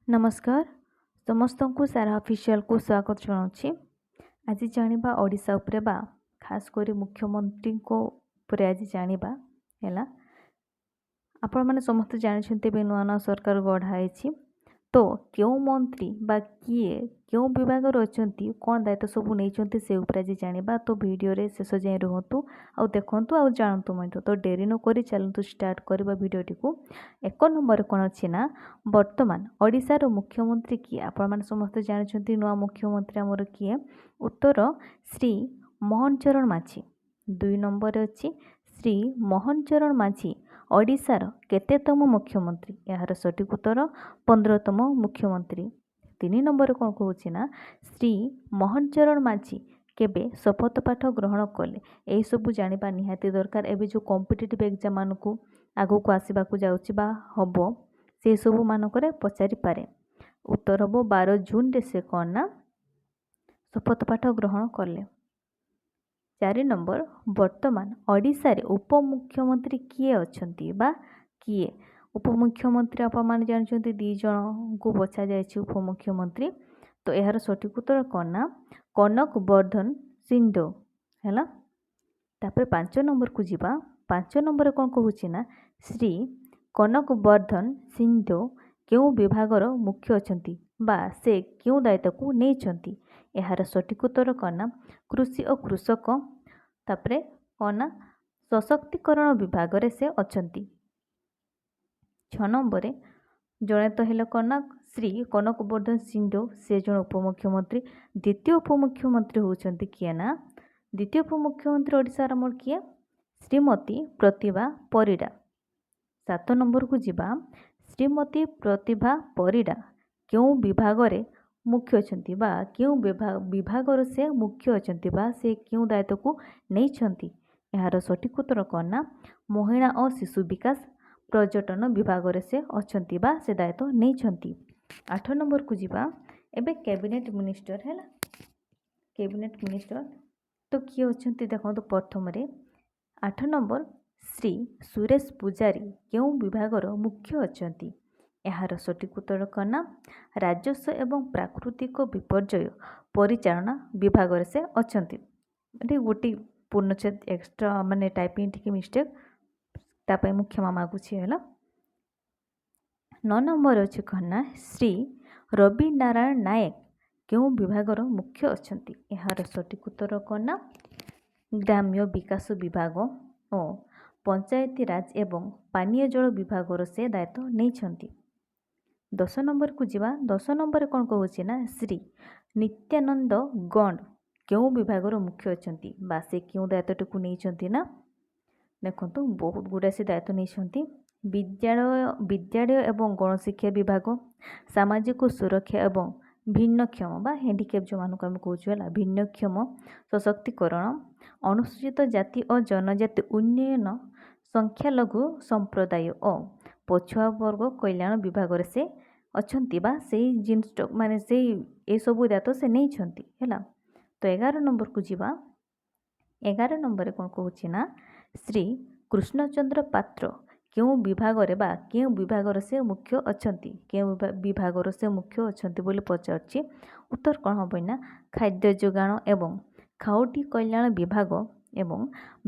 ନମସ୍କାର, ସମସ୍ତଙ୍କୁ ସାରା ଅଫିସିଆଲକୁ ସ୍ୱାଗତ ଜଣାଉଛି। ଆଜି ଜାଣିବା ଓଡ଼ିଶା ଉପରେ ବା ଖାସ କରି ମୁଖ୍ୟମନ୍ତ୍ରୀଙ୍କ ଉପରେ ଆଜି ଜାଣିବା। ହେଲା, ଆପଣମାନେ ସମସ୍ତେ ଜାଣିଛନ୍ତି, ଏବେ ନୂଆ ନୂଆ ସରକାର ଗଢ଼ା ହେଇଛି। ତ କେଉଁ ମନ୍ତ୍ରୀ ବା କିଏ କେଉଁ ବିଭାଗରେ ଅଛନ୍ତି, କ'ଣ ଦାୟିତ୍ୱ ସବୁ ନେଇଛନ୍ତି, ସେ ଉପରେ ଆଜି ଜାଣିବା। ତ ଭିଡ଼ିଓରେ ଶେଷ ଯାଏଁ ରୁହନ୍ତୁ ଆଉ ଦେଖନ୍ତୁ ଆଉ ଜାଣନ୍ତୁ ମଧ୍ୟ। ତ ଡେରି ନକରି ଚାଲନ୍ତୁ ଷ୍ଟାର୍ଟ କରିବା ଭିଡ଼ିଓଟିକୁ। 1 ନମ୍ବରରେ କ'ଣ ଅଛି ନା, ବର୍ତ୍ତମାନ ଓଡ଼ିଶାର ମୁଖ୍ୟମନ୍ତ୍ରୀ କିଏ? ଆପଣମାନେ ସମସ୍ତେ ଜାଣିଛନ୍ତି ନୂଆ ମୁଖ୍ୟମନ୍ତ୍ରୀ ଆମର କିଏ। ଉତ୍ତର ଶ୍ରୀ ମୋହନ ଚରଣ ମାଝୀ। 2 ନମ୍ବରରେ ଅଛି, ଶ୍ରୀ ମୋହନ ଚରଣ ମାଝୀ ଓଡ଼ିଶାର କେତେତମ ମୁଖ୍ୟମନ୍ତ୍ରୀ? ଏହାର ସଠିକ୍ ଉତ୍ତର 15ତମ ମୁଖ୍ୟମନ୍ତ୍ରୀ। 3 ନମ୍ବରରେ କ'ଣ କହୁଛି ନା, ଶ୍ରୀ ମୋହନ ଚରଣ ମାଝୀ କେବେ ଶପଥ ପାଠ ଗ୍ରହଣ କଲେ? ଏହିସବୁ ଜାଣିବା ନିହାତି ଦରକାର। ଏବେ ଯେଉଁ କମ୍ପିଟେଟିଭ୍ ଏକ୍ଜାମ୍ ମାନଙ୍କୁ ଆଗକୁ ଆସିବାକୁ ଯାଉଛି ବା ହେବ, ସେସବୁ ମାନଙ୍କରେ ପଚାରିପାରେ। ଉତ୍ତର ହେବ 12 ଜୁନରେ ସେ କ'ଣ ନା ଶପଥ ପାଠ ଗ୍ରହଣ କଲେ। 4 ନମ୍ବର, ବର୍ତ୍ତମାନ ଓଡ଼ିଶାରେ ଉପମୁଖ୍ୟମନ୍ତ୍ରୀ କିଏ ଅଛନ୍ତି ବା କିଏ ଉପମୁଖ୍ୟମନ୍ତ୍ରୀ? ଆପଣମାନେ ଜାଣିଛନ୍ତି, 2 ଜଣଙ୍କୁ ବଛାଯାଇଛି ଉପମୁଖ୍ୟମନ୍ତ୍ରୀ। ତ ଏହାର ସଠିକ୍ ଉତ୍ତର କ'ଣ ନା କନକ ବର୍ଦ୍ଧନ ସିଂଦେଓ। ହେଲା, ତାପରେ 5 ନମ୍ବରକୁ ଯିବା। 5 ନମ୍ବରରେ କ'ଣ କହୁଛି ନା, ଶ୍ରୀ କନକ ବର୍ଦ୍ଧନ ସିଂଦେଓ କେଉଁ ବିଭାଗର ମୁଖ୍ୟ ଅଛନ୍ତି ବା ସେ କେଉଁ ଦାୟିତ୍ୱକୁ ନେଇଛନ୍ତି? ଏହାର ସଠିକ୍ ଉତ୍ତର କ'ଣ ନା କୃଷି ଓ କୃଷକ, ତାପରେ କ'ଣ ନା ସଶକ୍ତିକରଣ ବିଭାଗରେ ସେ ଅଛନ୍ତି। 6 ନମ୍ବରରେ ଜଣେ ତ ହେଲେ କ'ଣ ନା ଶ୍ରୀ କନକ ବର୍ଦ୍ଧନ ସିଂଦେଓ, ସେ ଜଣେ ଉପମୁଖ୍ୟମନ୍ତ୍ରୀ। ଦ୍ୱିତୀୟ ଉପମୁଖ୍ୟମନ୍ତ୍ରୀ ହେଉଛନ୍ତି କିଏ ନା, ଦ୍ୱିତୀୟ ଉପମୁଖ୍ୟମନ୍ତ୍ରୀ ଓଡ଼ିଶାର ଆମର କିଏ? ଶ୍ରୀମତୀ ପ୍ରତିଭା ପରିଡ଼ା। 7 ନମ୍ବରକୁ ଯିବା। ଶ୍ରୀମତୀ ପ୍ରତିଭା ପରିଡ଼ା କେଉଁ ବିଭାଗରେ ମୁଖ୍ୟ ଅଛନ୍ତି ବା କେଉଁ ବିଭାଗର ସେ ମୁଖ୍ୟ ଅଛନ୍ତି ବା ସେ କେଉଁ ଦାୟିତ୍ୱକୁ ନେଇଛନ୍ତି? ଏହାର ସଠିକ୍ ଉତ୍ତର କ'ଣ ନା ମହିଳା ଓ ଶିଶୁ ବିକାଶ, ପର୍ଯ୍ୟଟନ ବିଭାଗରେ ସେ ଅଛନ୍ତି ବା ସେ ଦାୟିତ୍ୱ ନେଇଛନ୍ତି। 8 ନମ୍ବରକୁ ଯିବା। ଏବେ କ୍ୟାବିନେଟ୍ ମିନିଷ୍ଟର ହେଲା, କ୍ୟାବିନେଟ୍ ମିନିଷ୍ଟର ତ କିଏ ଅଛନ୍ତି ଦେଖନ୍ତୁ। ପ୍ରଥମରେ 8 ନମ୍ବର, ଶ୍ରୀ ସୁରେଶ ପୂଜାରୀ କେଉଁ ବିଭାଗର ମୁଖ୍ୟ ଅଛନ୍ତି? ଏହାର ସଠିକ୍ ଉତ୍ତର କ'ଣ ନା ରାଜସ୍ୱ ଏବଂ ପ୍ରାକୃତିକ ବିପର୍ଯ୍ୟୟ ପରିଚାଳନା ବିଭାଗରେ ସେ ଅଛନ୍ତି। ଏଠି ଗୋଟିଏ ପୂର୍ଣ୍ଣଚ୍ଛେଦ ଏକ୍ସଟ୍ରା, ମାନେ ଟାଇପିଂ ଟିକେ ମିଷ୍ଟେକ୍, ତା ପାଇଁ ମୁଁ କ୍ଷମା ମାଗୁଛି। ହେଲା, 9 ନମ୍ବର ଅଛି କ'ଣ ନା ଶ୍ରୀ ରବି ନାରାୟଣ ନାୟକ କେଉଁ ବିଭାଗର ମୁଖ୍ୟ ଅଛନ୍ତି? ଏହାର ସଠିକ୍ ଉତ୍ତର କ'ଣ ନା ଗ୍ରାମ୍ୟ ବିକାଶ ବିଭାଗ ଓ ପଞ୍ଚାୟତିରାଜ ଏବଂ ପାନୀୟ ଜଳ ବିଭାଗର ସେ ଦାୟିତ୍ୱ ନେଇଛନ୍ତି। 10 ନମ୍ବରକୁ ଯିବା। 10 ନମ୍ବରରେ କ'ଣ କହୁଛି ନା, ଶ୍ରୀ ନିତ୍ୟାନନ୍ଦ ଗଣ୍ଡ କେଉଁ ବିଭାଗର ମୁଖ୍ୟ ଅଛନ୍ତି ବା ସେ କେଉଁ ଦାୟିତ୍ୱଟିକୁ ନେଇଛନ୍ତି ନା, ଦେଖନ୍ତୁ, ବହୁତ ଗୁଡ଼ାଏ ସେ ଦାୟିତ୍ୱ ନେଇଛନ୍ତି। ବିଦ୍ୟାଳୟ ଏବଂ ଗଣଶିକ୍ଷା ବିଭାଗ, ସାମାଜିକ ସୁରକ୍ଷା ଏବଂ ଭିନ୍ନକ୍ଷମ ବା ହ୍ୟାଣ୍ଡିକ୍ୟାପ୍ ଯେଉଁମାନଙ୍କୁ ଆମେ କହୁଛୁ, ହେଲା, ଭିନ୍ନକ୍ଷମ ସଶକ୍ତିକରଣ, ଅନୁସୂଚିତ ଜାତି ଓ ଜନଜାତି ଉନ୍ନୟନ, ସଂଖ୍ୟାଲଘୁ ସମ୍ପ୍ରଦାୟ ଓ ପଛୁଆ ବର୍ଗ କଲ୍ୟାଣ ବିଭାଗରେ ସେ ଅଛନ୍ତି ବା ସେଇ ଜିନିଷ, ମାନେ ସେଇ ଏସବୁ ଦାୟିତ୍ୱ ସେ ନେଇଛନ୍ତି। ହେଲା, ତ 11 ନମ୍ବରକୁ ଯିବା। 11 ନମ୍ବରରେ କ'ଣ କହୁଛି ନା, ଶ୍ରୀ କୃଷ୍ଣଚନ୍ଦ୍ର ପାତ୍ର କେଉଁ ବିଭାଗରେ ବା କେଉଁ ବିଭାଗର ସେ ମୁଖ୍ୟ ଅଛନ୍ତି? କେଉଁ ବିଭାଗର ସେ ମୁଖ୍ୟ ଅଛନ୍ତି ବୋଲି ପଚାରୁଛି। ଉତ୍ତର କ'ଣ ହେବ ନା ଖାଦ୍ୟ ଯୋଗାଣ ଏବଂ ଖାଉଟି କଲ୍ୟାଣ ବିଭାଗ ଏବଂ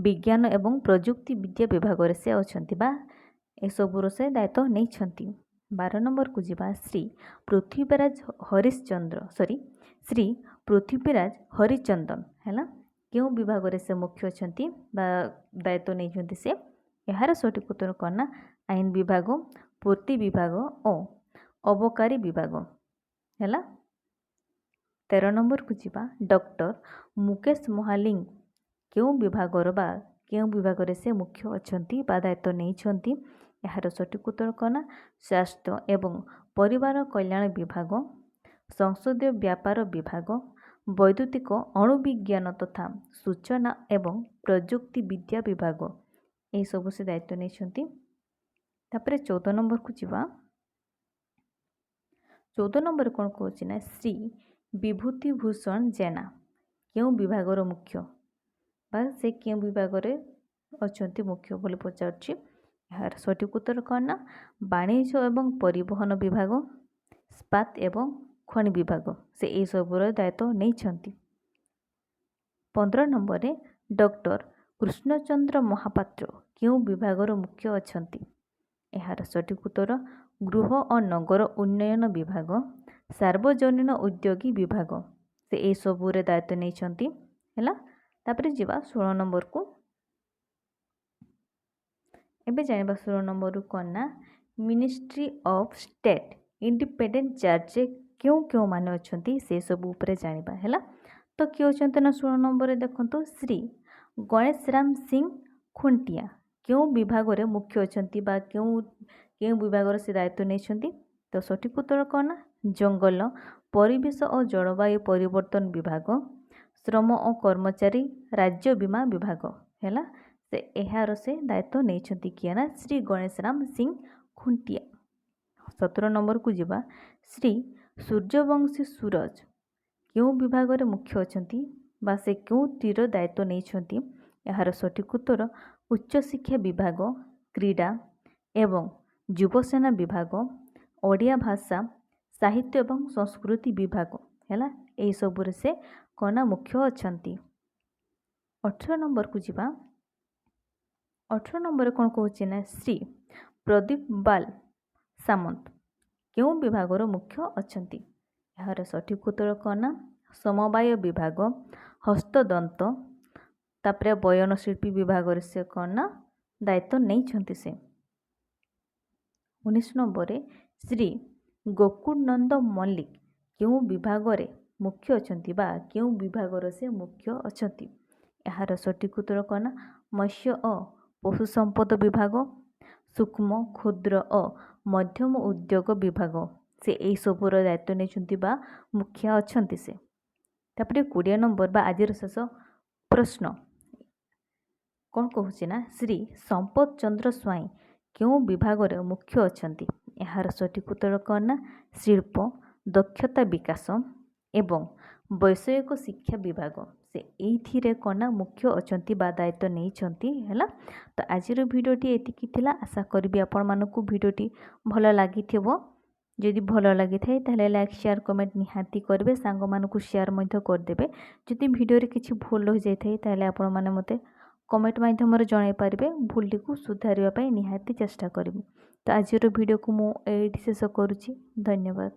ବିଜ୍ଞାନ ଏବଂ ପ୍ରଯୁକ୍ତି ବିଦ୍ୟା ବିଭାଗରେ ସେ ଅଛନ୍ତି ବା ଏସବୁର ସେ ଦାୟିତ୍ୱ ନେଇଛନ୍ତି। 12 ନମ୍ବରକୁ ଯିବା। ଶ୍ରୀ ପୃଥ୍ୱୀରାଜ ହରିଶ୍ଚନ୍ଦ୍ର, ସରି, ଶ୍ରୀ ପୃଥ୍ୱୀରାଜ ହରିଚନ୍ଦନ, ହେଲା, କେଉଁ ବିଭାଗରେ ସେ ମୁଖ୍ୟ ଅଛନ୍ତି ବା ଦାୟିତ୍ୱ ନେଇଛନ୍ତି ସେ? ଏହାର ସଠିକ୍ ଉତ୍ତର କ'ଣ ନା ଆଇନ ବିଭାଗ, ପୂର୍ତ୍ତ ବିଭାଗ ଓ ଅବକାରୀ ବିଭାଗ। ହେଲା, 13 ନମ୍ବରକୁ ଯିବା। ଡକ୍ଟର ମୁକେଶ ମହାଲିଙ୍ଗ କେଉଁ ବିଭାଗର ବା କେଉଁ ବିଭାଗରେ ସେ ମୁଖ୍ୟ ଅଛନ୍ତି ବା ଦାୟିତ୍ୱ ନେଇଛନ୍ତି? ଏହାର ସଠିକ୍ ଉତ୍ତର କ'ଣ ନା ସ୍ୱାସ୍ଥ୍ୟ ଏବଂ ପରିବାର କଲ୍ୟାଣ ବିଭାଗ, ସଂସଦୀୟ ବ୍ୟାପାର ବିଭାଗ, ବୈଦ୍ୟୁତିକ ଅଣୁବିଜ୍ଞାନ ତଥା ସୂଚନା ଏବଂ ପ୍ରଯୁକ୍ତି ବିଦ୍ୟା ବିଭାଗ, ଏହିସବୁ ସେ ଦାୟିତ୍ୱ ନେଇଛନ୍ତି। ତାପରେ 14 ନମ୍ବରକୁ ଯିବା। 14 ନମ୍ବର କ'ଣ କହୁଛି ନା, ଶ୍ରୀ ବିଭୂତି ଭୂଷଣ ଜେନା କେଉଁ ବିଭାଗର ମୁଖ୍ୟ ବା ସେ କେଉଁ ବିଭାଗରେ ଅଛନ୍ତି ମୁଖ୍ୟ ବୋଲି ପଚାରୁଛି। ଏହାର ସଠିକ୍ ଉତ୍ତର କ'ଣ ନା ବାଣିଜ୍ୟ ଏବଂ ପରିବହନ ବିଭାଗ, ଇସ୍ପାତ ଏବଂ ଖଣି ବିଭାଗ, ସେ ଏସବୁର ଦାୟିତ୍ୱ ନେଇଛନ୍ତି। 15 ନମ୍ବରରେ ଡକ୍ଟର କୃଷ୍ଣଚନ୍ଦ୍ର ମହାପାତ୍ର କେଉଁ ବିଭାଗର ମୁଖ୍ୟ ଅଛନ୍ତି? ଏହାର ସଠିକ୍ ଉତ୍ତର ଗୃହ ଓ ନଗର ଉନ୍ନୟନ ବିଭାଗ, ସାର୍ବଜନୀନ ଉଦ୍ୟୋଗୀ ବିଭାଗ, ସେ ଏସବୁରେ ଦାୟିତ୍ୱ ନେଇଛନ୍ତି। ହେଲା, ତାପରେ ଯିବା 16 ନମ୍ବରକୁ। ଏବେ ଜାଣିବା 16 ନମ୍ବରରୁ କ'ଣ ନା ମିନିଷ୍ଟ୍ରି ଅଫ୍ ଷ୍ଟେଟ୍ ଇଣ୍ଡିପେଣ୍ଡେଣ୍ଟ ଚାର୍ଜରେ କେଉଁ କେଉଁମାନେ ଅଛନ୍ତି, ସେସବୁ ଉପରେ ଜାଣିବା। ହେଲା, ତ କିଏ ଅଛନ୍ତି ନା 16 ନମ୍ବରରେ ଦେଖନ୍ତୁ, ଶ୍ରୀ ଗଣେଶ ରାମ ସିଂ ଖୁଣ୍ଟିଆ କେଉଁ ବିଭାଗରେ ମୁଖ୍ୟ ଅଛନ୍ତି ବା କେଉଁ କେଉଁ ବିଭାଗର ସେ ଦାୟିତ୍ୱ ନେଇଛନ୍ତି? ତ ସଠିକ୍ ଉତ୍ତର କ'ଣ ନା ଜଙ୍ଗଲ, ପରିବେଶ ଓ ଜଳବାୟୁ ପରିବର୍ତ୍ତନ ବିଭାଗ, ଶ୍ରମ ଓ କର୍ମଚାରୀ ରାଜ୍ୟ ବୀମା ବିଭାଗ। ହେଲା, ସେ ଏହାର ସେ ଦାୟିତ୍ୱ ନେଇଛନ୍ତି। କିଏ ନା ଶ୍ରୀ ଗଣେଶ ରାମ ସିଂ ଖୁଣ୍ଟିଆ। 17 ନମ୍ବରକୁ ଯିବା। ଶ୍ରୀ ସୂର୍ଯ୍ୟବଂଶୀ ସୁରଜ କେଉଁ ବିଭାଗରେ ମୁଖ୍ୟ ଅଛନ୍ତି ବା ସେ କେଉଁଟିର ଦାୟିତ୍ୱ ନେଇଛନ୍ତି? ଏହାର ସଠିକ୍ ଉତ୍ତର ଉଚ୍ଚଶିକ୍ଷା ବିଭାଗ, କ୍ରୀଡ଼ା ଏବଂ ଯୁବସେନା ବିଭାଗ, ଓଡ଼ିଆ ଭାଷା, ସାହିତ୍ୟ ଏବଂ ସଂସ୍କୃତି ବିଭାଗ। ହେଲା, ଏହିସବୁରେ ସେ କ'ଣ ନା ମୁଖ୍ୟ ଅଛନ୍ତି। 18 ନମ୍ବରକୁ ଯିବା। 18 ନମ୍ବରରେ କ'ଣ କହୁଛି ନା ଶ୍ରୀ ପ୍ରଦୀପ ବାଲ ସାମନ୍ତ କେଉଁ ବିଭାଗର ମୁଖ୍ୟ ଅଛନ୍ତି? ଏହାର ସଠିକ୍ ଉତ୍ତର କ'ଣ ନା ସମବାୟ ବିଭାଗ, ହସ୍ତତନ୍ତ, ତାପରେ ବୟନଶିଳ୍ପୀ ବିଭାଗରେ ସେ କ'ଣ ନା ଦାୟିତ୍ୱ ନେଇଛନ୍ତି ସେ। 19 ନମ୍ବରରେ ଶ୍ରୀ ଗୋକୁଳନନ୍ଦ ମଲ୍ଲିକ କେଉଁ ବିଭାଗରେ ମୁଖ୍ୟ ଅଛନ୍ତି ବା କେଉଁ ବିଭାଗର ସେ ମୁଖ୍ୟ ଅଛନ୍ତି? ଏହାର ସଠିକ୍ ଉତ୍ତର କ'ଣ ନା ମତ୍ସ୍ୟ ଓ ପଶୁ ସମ୍ପଦ ବିଭାଗ, ସୂକ୍ଷ୍ମ, କ୍ଷୁଦ୍ର ଓ ମଧ୍ୟମ ଉଦ୍ୟୋଗ ବିଭାଗ, ସେ ଏଇସବୁର ଦାୟିତ୍ୱ ନେଇଛନ୍ତି ବା ମୁଖ୍ୟ ଅଛନ୍ତି ସେ। ତାପରେ 20 ନମ୍ବର ବା ଆଜିର ଶେଷ ପ୍ରଶ୍ନ କ'ଣ କହୁଛି ନା ଶ୍ରୀ ସମ୍ପଦ ଚନ୍ଦ୍ର ସ୍ୱାଇଁ କେଉଁ ବିଭାଗରେ ମୁଖ୍ୟ ଅଛନ୍ତି? ଏହାର ସଠିକ୍ ଉତ୍ତର କ'ଣ ନା ଶିଳ୍ପ, ଦକ୍ଷତା ବିକାଶ ଏବଂ ବୈଷୟିକ ଶିକ୍ଷା ବିଭାଗ, ସେ ଏଇଥିରେ କ'ଣ ନା ମୁଖ୍ୟ ଅଛନ୍ତି ବା ଦାୟିତ୍ୱ ନେଇଛନ୍ତି। ହେଲା, ତ ଆଜିର ଭିଡ଼ିଓଟି ଏତିକି ଥିଲା। ଆଶା କରିବି ଆପଣମାନଙ୍କୁ ଭିଡ଼ିଓଟି ଭଲ ଲାଗିଥିବ। ଯଦି ଭଲ ଲାଗିଥାଏ, ତାହେଲେ ଲାଇକ୍, ସେୟାର, କମେଣ୍ଟ ନିହାତି କରିବେ। ସାଙ୍ଗମାନଙ୍କୁ ସେୟାର ମଧ୍ୟ କରିଦେବେ। ଯଦି ଭିଡ଼ିଓରେ କିଛି ଭୁଲ ରହିଯାଇଥାଏ, ତାହେଲେ ଆପଣମାନେ ମୋତେ କମେଣ୍ଟ ମାଧ୍ୟମରେ ଜଣାଇ ପାରିବେ। ଭୁଲଟିକୁ ସୁଧାରିବା ପାଇଁ ନିହାତି ଚେଷ୍ଟା କରିବି। ତ ଆଜିର ଭିଡ଼ିଓକୁ ମୁଁ ଏଇଠି ଶେଷ କରୁଛି। ଧନ୍ୟବାଦ।